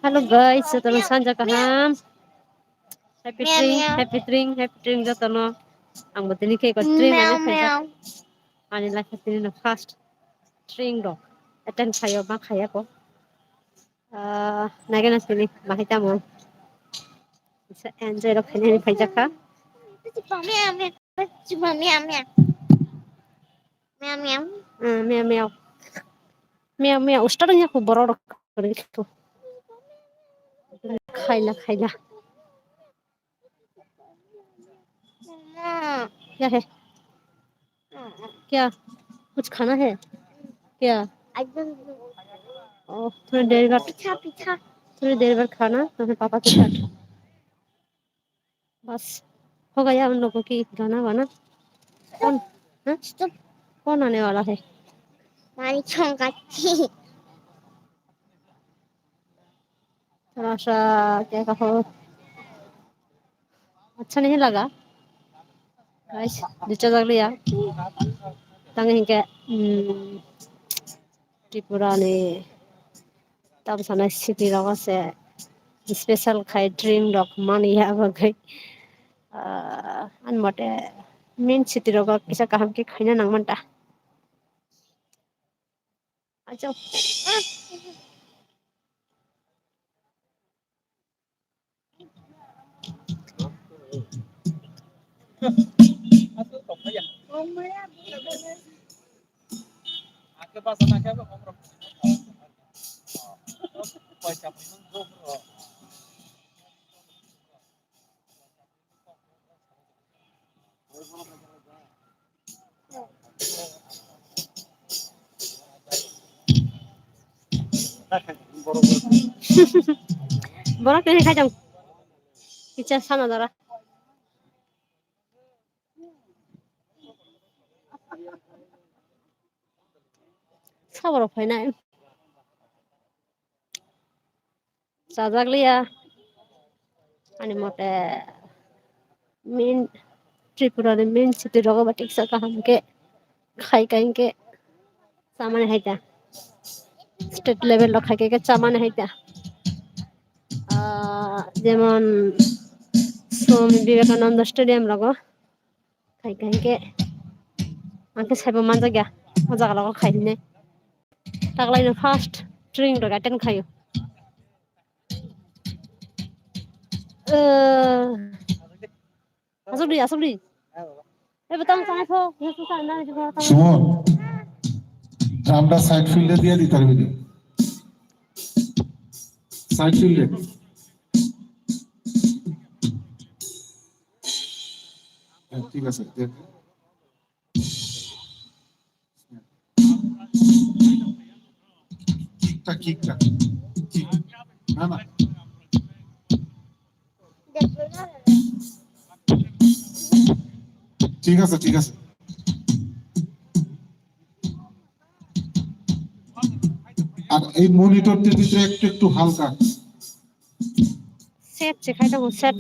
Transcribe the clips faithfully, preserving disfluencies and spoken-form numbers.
Hello guys, jotono sanja kaham. Happy Meow, train, meow. Happy train, happy train jotono. Ang bo tini khe ko train Meow, ani khaijak. Meow. Ani life tini no first train rok attend khayo ma khaya ko. Ah, nagena sini bahai tamo. Sa enjoy rok khainani phaijakha. Meow, meow. Meow, meow. Ah, meow, meow. Meow, meow. Start wngya kho borok rok. Khaila, khaila. क्या है? क्या? कुछ खाना है? क्या? ओ, थोड़ी देर बाद, थोड़ी देर बाद खाना, तो फिर पापा के साथ। बस, हो गया उन लोगों की गाना वाना। कौन, हाँ? कौन आने वाला है? थोड़ा सा क्या कहो, अच्छा नहीं लगा। Guys, dicha jak liya. Tang hingke, mm, Tripura ni tam sana city rogo se special khai train rok mani ya bagwi. Ah, an mote main city rogo kisa kaham ke khaina nang manta. Achok. Borok tini khaijang. Kicha sana dara. Saborok phainai. Chajak liya. Ani mote main Tripura ni main city rogo ba tiksa kaham ke khai kai ke chamani hai ta. State level lo khai kai ke chamani hai ta. Ah, jemon Swami Vivekananda Stadium rogo khai kai ke ang ke saibo manjak ya. O jaga rogo khai hine. Taklaino first train rok attend khaio. Eh, asok di, asok di. Eh, betang sangai pho, ya susah, nang di pho, tang. Suwon, drum da side field e diya di tarbi di. Side field e. Eh, thik ase, thik ase. Kickta, kickta. Kick. Na, na. ঠিক আছে, ঠিক আছে। আর এই মনিটরটি দিতে একটু, একটু হালকা। Set se khai tongo, set.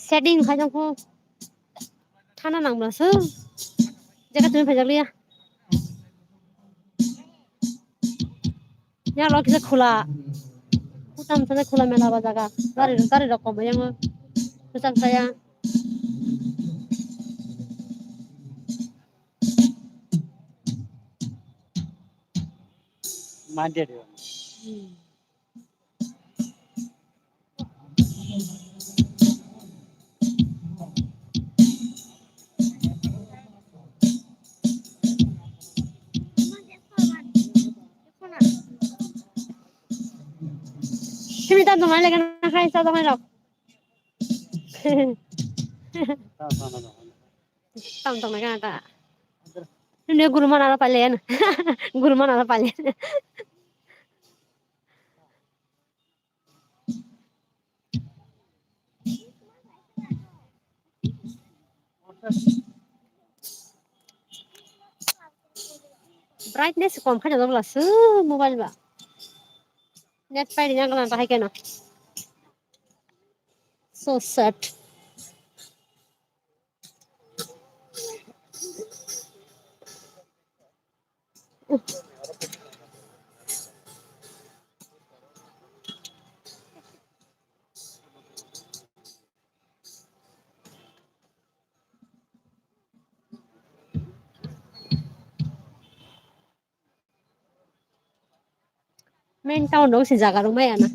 Setting khai tongo. Thana nang masa. Jaga tumi phajak liya. Ya lo kisa khula. Kutam sana khula mela ba jaga. Gari, gari rok kom yang. Kuchang saya. Mandate. Hmm. Simi tam tong nai lagi na khai sa tong nai lok. Tam tong nai kana ta. Simi guru mana la palen. Guru mana la palen. Brightness kom khaina dogla su mobile ba. Net pai ri yang kala bahai keno. So sad. Main town rok se jaga rok maya na.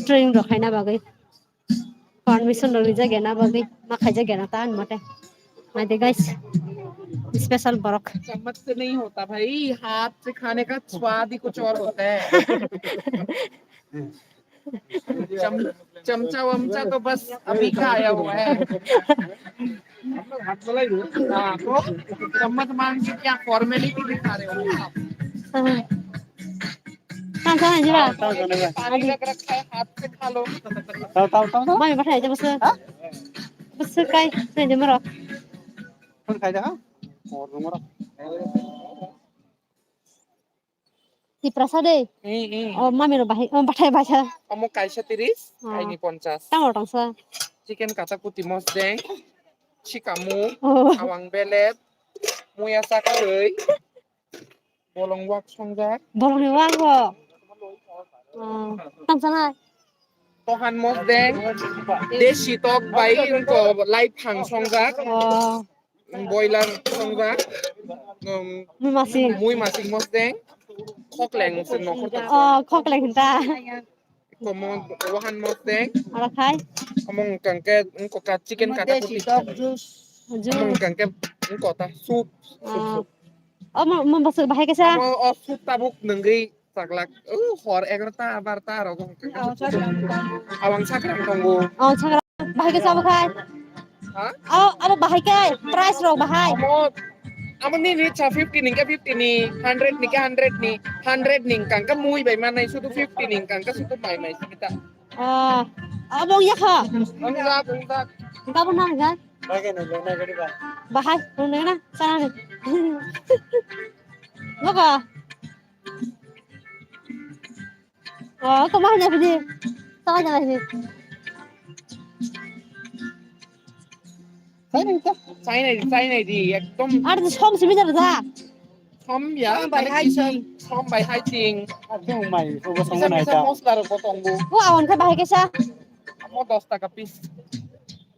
Training rok khaina bagwi. Permission rok rijak ya na bagwi. Ma khaijak ya na ta ani mote. Naidi guys. Special borok. चम्मच से नहीं होता भाई, हाथ से खाने का स्वाद ही कुछ और होता है। चम-, चमचा वमचा तो बस अभी का आया हुआ है। हाँ, तो चम्मच मांग के क्या फॉर्मेलिटी दिखा रहे हो आप? Tang sana jira. पानी लग रखा है, हाथ से खा लो। Mai bathai je bwswk. Bwswk kai, sini je moro. Tiprasa de. Eh, eh. Oh, mami ro bahai, oh, bathai bacha. Omo kaisa tiris, oh. Kaini ponchas. Tamo tongsa. Chicken katakuti mosdeng, chikamu, oh. Awang belet, muya sakaroi, bolong wak songjak. Bolong ni wak ho. Oh, tangsa na. Tohan mosdeng, desi tok bai wngko lai phang songjak. Oh. Boiler songjak. Um, mui masing. Mui masing mosdeng. Khokleng se nokhor ta. Oh, khokleng ta. Komo wahan mosdeng. Aro khai? Komo kangke wngko ka chicken kata desi tok juice. Juice. Komo kangke wngko ta soup. Soup, ah, soup. Oh, mo, mo bosok bahai kesa? Omo, o soup tabuk nungwi. Saklak, uh, hor egarota, barota rogo. Awang sakrang tongo. Awang sakrang. Bahai ke sabo khai? Ha? Abo, abo bahai ke price rok bahai. Amo, amo ni ni cha fifty ni ke fifty ni, hundred ni ke hundred ni, hundred ni kangka mui bai manai sudu fifty ni kangka sudu mai mai sita. Ah, abo ya kha. Ang dak, ang dak. Engka bo nang ja. Bahai, nang na gari ba. Bahai, nang na, sana ni. Baka. Oh, kok mahal ya bini? Sama jalan sini. China itu. China di, China di, ekdom. Ada som sih bisa dah. Som ya, som bai hai ting. Som bai hai ting. Aku mai, aku bisa, bisa mosla rok potong bu. Wah, awan khe bahai kesa. Amo dos taka piece.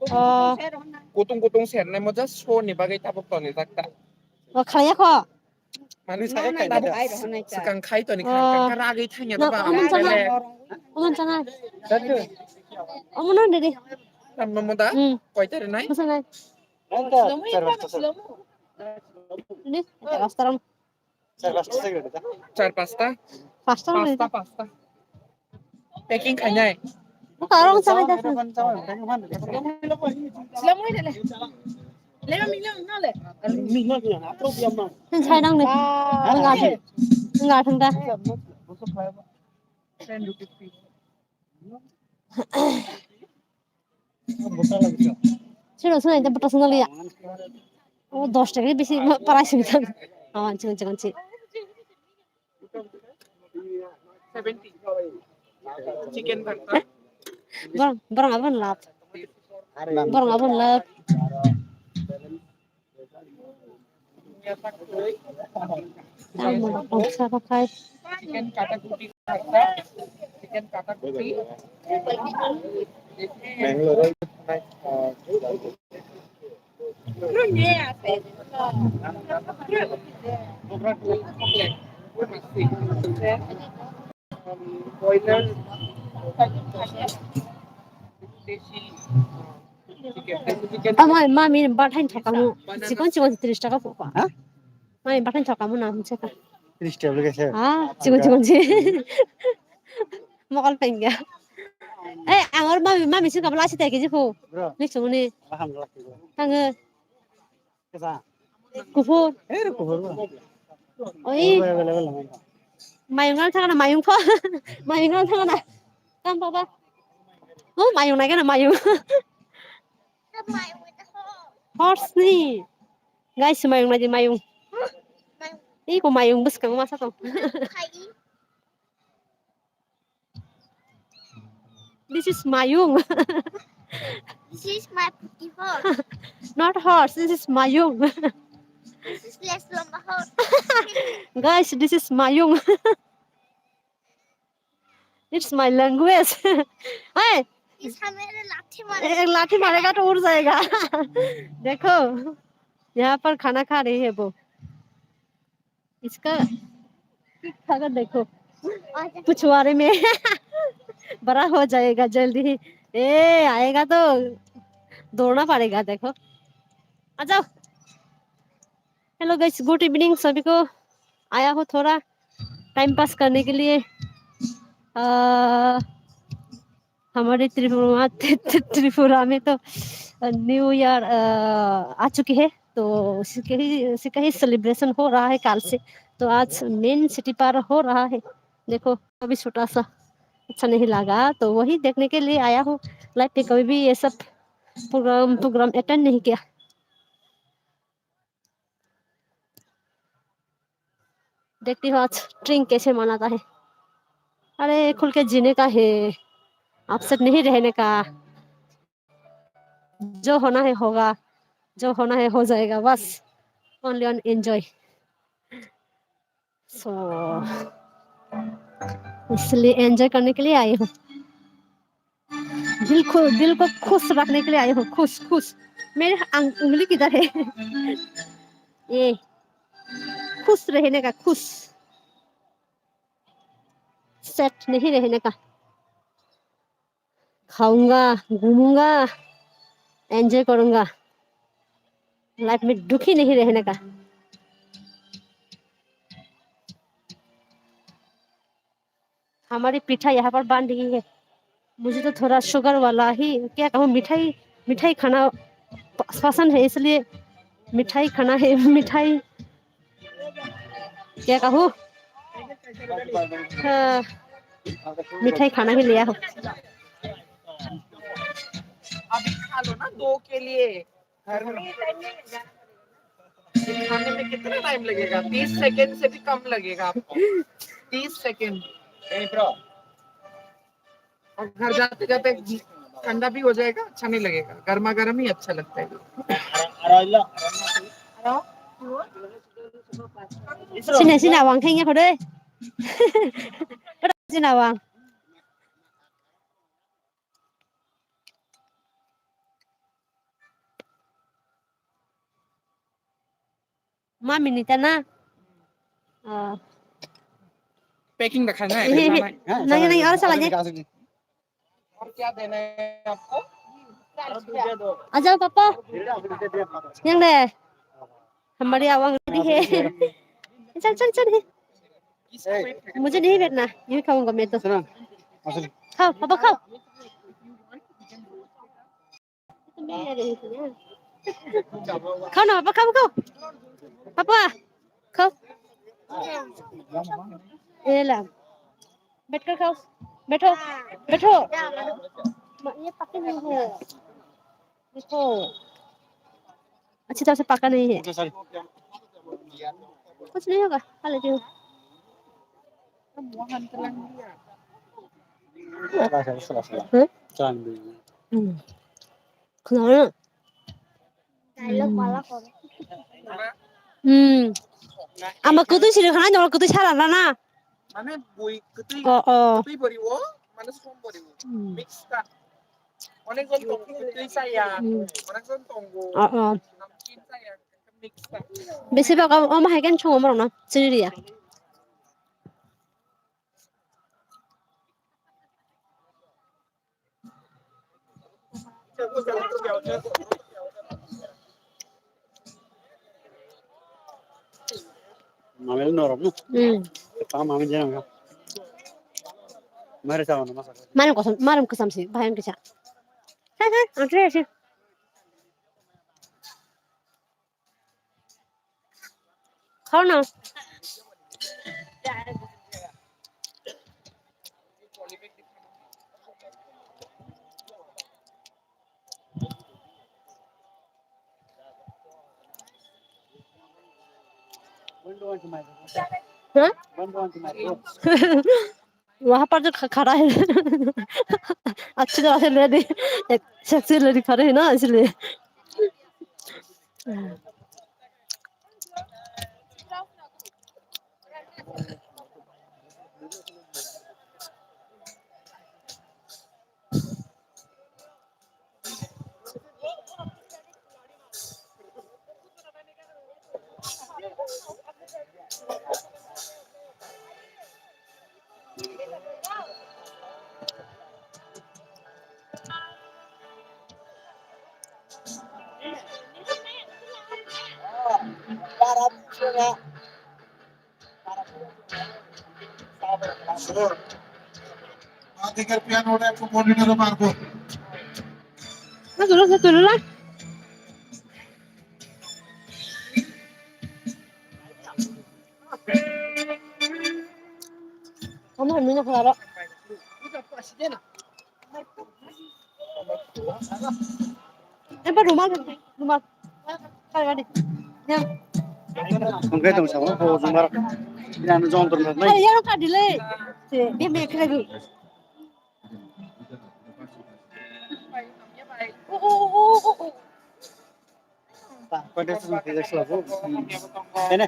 Oh. Kutung kutung sernai mo just show ni bagai tabuk toni jakta. Oh, khalai ya kho. Manu saya kai tabuk sekang khai toni kha, oh, kha ragwi thanya to ba. Oman sana. Oman sana. Oman on dede. Tam no moda. Hmm. Koi tare nai? Masa nai. Ini, restaurant. Char pasta. Pasta, pasta. Pasta, pasta. Packing khainai. Buka orang sama dah. Selamat ini le. Lema mila na le. Sini saya nang ni. Enggak ada. Enggak ada. Ten rupees piece. Sino sino ite bota sino liya. O dos taka bisi price bitan. Awan chikon chikon chi. Seventy. Chicken bharta. Borong, borong abon lap. Borong abon lap. Tamo kok sa pakai. Chicken katakuti. Chicken katakuti. Bangalore. Boiler. Ama mami bathai thokamo. Chikon chikon tris taka pokha. Ha? Mami bathai thokamo na hwnse ka. Tris taka le kese. Ah, chikon chikon chi. Mokol pengya. Eh, angor mami mami sing kabla asi teki jipu. Bro. Ni chumuni. Aham laki. Tange. Kesa. Kuphur. Eh, kuphur ba. Oi. Kuphur available naman. Mayung ngal thangana mayung pho. Mayung ngal thangana. Tam baba. Oh, mayung nai kana mayung. Horse ni. Guys, mayung nai di mayung. Iko mayung bwskang masa tong. This is mayung. This is my pretty horse. Not horse, this is mayung. This is less lamba horse. Guys, this is mayung. It's my language. Hey! ये हमें लाठी मारे। एक लाठी मारेगा तो उड़ जाएगा। देखो, यहाँ पर खाना खा रही है वो। इसका खा कर देखो, पिछवाड़े में बड़ा हो जाएगा जल्दी ही। ए, आएगा तो दौड़ना पड़ेगा, देखो। आ जाओ। हेलो गाइस, गुड इवनिंग सभी को। आया हो थोड़ा टाइम पास करने के लिए। आ, हमारे त्रिपुरा त्रिपुरा में तो न्यू ईयर आ चुकी है, तो उसी के ही उसी का ही सेलिब्रेशन हो रहा है कल से। तो आज मेन सिटी पर हो रहा है। देखो, अभी छोटा सा अच्छा नहीं लगा, तो वही देखने के लिए आया हूँ। लाइफ पे कभी भी ये सब प्रोग्राम प्रोग्राम अटेंड नहीं किया। देखती हो आज ट्रिंक कैसे मनाता है। अरे, खुल के जीने का है, अपसेट नहीं रहने का। जो होना है होगा, जो होना है हो जाएगा, बस। Only on enjoy. सो, इसलिए एंजॉय करने के लिए आई हूँ। दिल को दिल को खुश रखने के लिए आई हूँ। खुश, खुश। मेरे अंग- उंगली किधर है? ये खुश रहने का, खुश। सेट नहीं रहने का। खाऊंगा, घूमूंगा, एंजॉय करूंगा। लाइफ में दुखी नहीं रहने का। हमारी पीठा यहाँ पर बांध रही है। मुझे तो थोड़ा शुगर वाला ही, क्या कहूँ, मिठाई, मिठाई खाना प- पसंद है, इसलिए मिठाई खाना है। मिठाई, क्या कहूँ, हाँ, मिठाई खाना ही लिया हो। अभी खा लो ना, दो के लिए। घर में खाने में कितना टाइम लगेगा? तीस सेकंड से भी कम लगेगा आपको। तीस सेकंड। और घर जाते जाते ठंडा भी हो जाएगा, अच्छा नहीं लगेगा, गर्मा गर्म ही अच्छा लगता है। Sini sini awang khe nya kho de. Sini awang. Ma minita na? Ah. Packing da khana hai, Ehe, ehe. Nang, nang, aro sala je. और क्या देना है आपको? आ जाओ पापा। Yang de. हमारी आवांग रेडी है। चल, चल, चल, है। मुझे नहीं बैठना, यूं खाऊंगा मैं तो। खाओ, पापा खाओ। खाओ ना पापा, खाओ, खाओ। पापा, खाओ। ये ला। बैठकर खाओ। बैठो। बैठो। ये पके नहीं है। देखो। अच्छी तरह से पका नहीं है। कुछ नहीं होगा, खा लेती हूँ। Hmm? Hmm. Hmm. Ama kutu sini khana nyol kutu sara rana. মানে বই কুতুই, ও, ও। কুতুই পড়িব, মানে সোম পড়িব। হুম। মিক্স কা। অনেকজন তো কুতুই চাইয়া, হুম। অনেকজন তঙ্গ। ও, ও। নামকিন চাইয়া, মিক্স কা। বেশিরভাগ ও, ও মাহাই কেন সঙ্গ মরো না, চিনি Riya. Mamel norom no. Hmm. Ta mamel jena. Mare sa no masa. Mare kosam, mare kosam si, bayan kisa. Ha ha, antre si. खाओ ना। हाँ? वहां पर जो ख-, खड़ा है। अच्छी तरह से लेडी, एक सेक्सी लेडी खड़े है ना, इसलिए। Adikar piano udah aku monitor marbo. Nah, dulu, satu dulu lah. Kamu hamilnya kenapa? Apa rumah, rumah. Kali, kali. Ya. Ang kaya tong sa, oh, jumar. Yan, jong tong na. Ay, yan ka delay. Si, dia may kaya. Oh, oh, oh, oh, oh. Ene.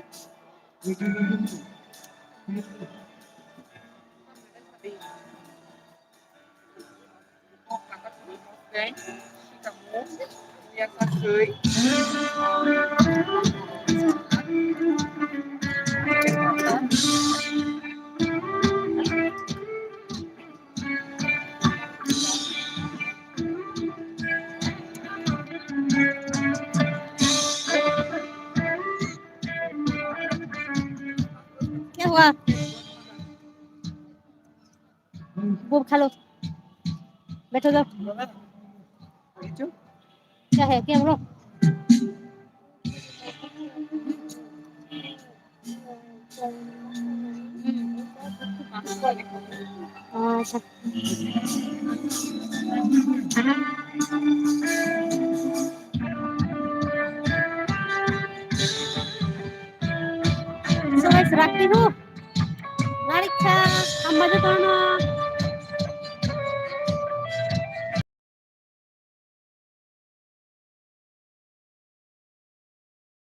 क्या हुआ? वो खा लो, बैठो जाओ। क्या है, क्या बोलो? अच्छा। So guys, rakti ho. Narikha, hamma je kono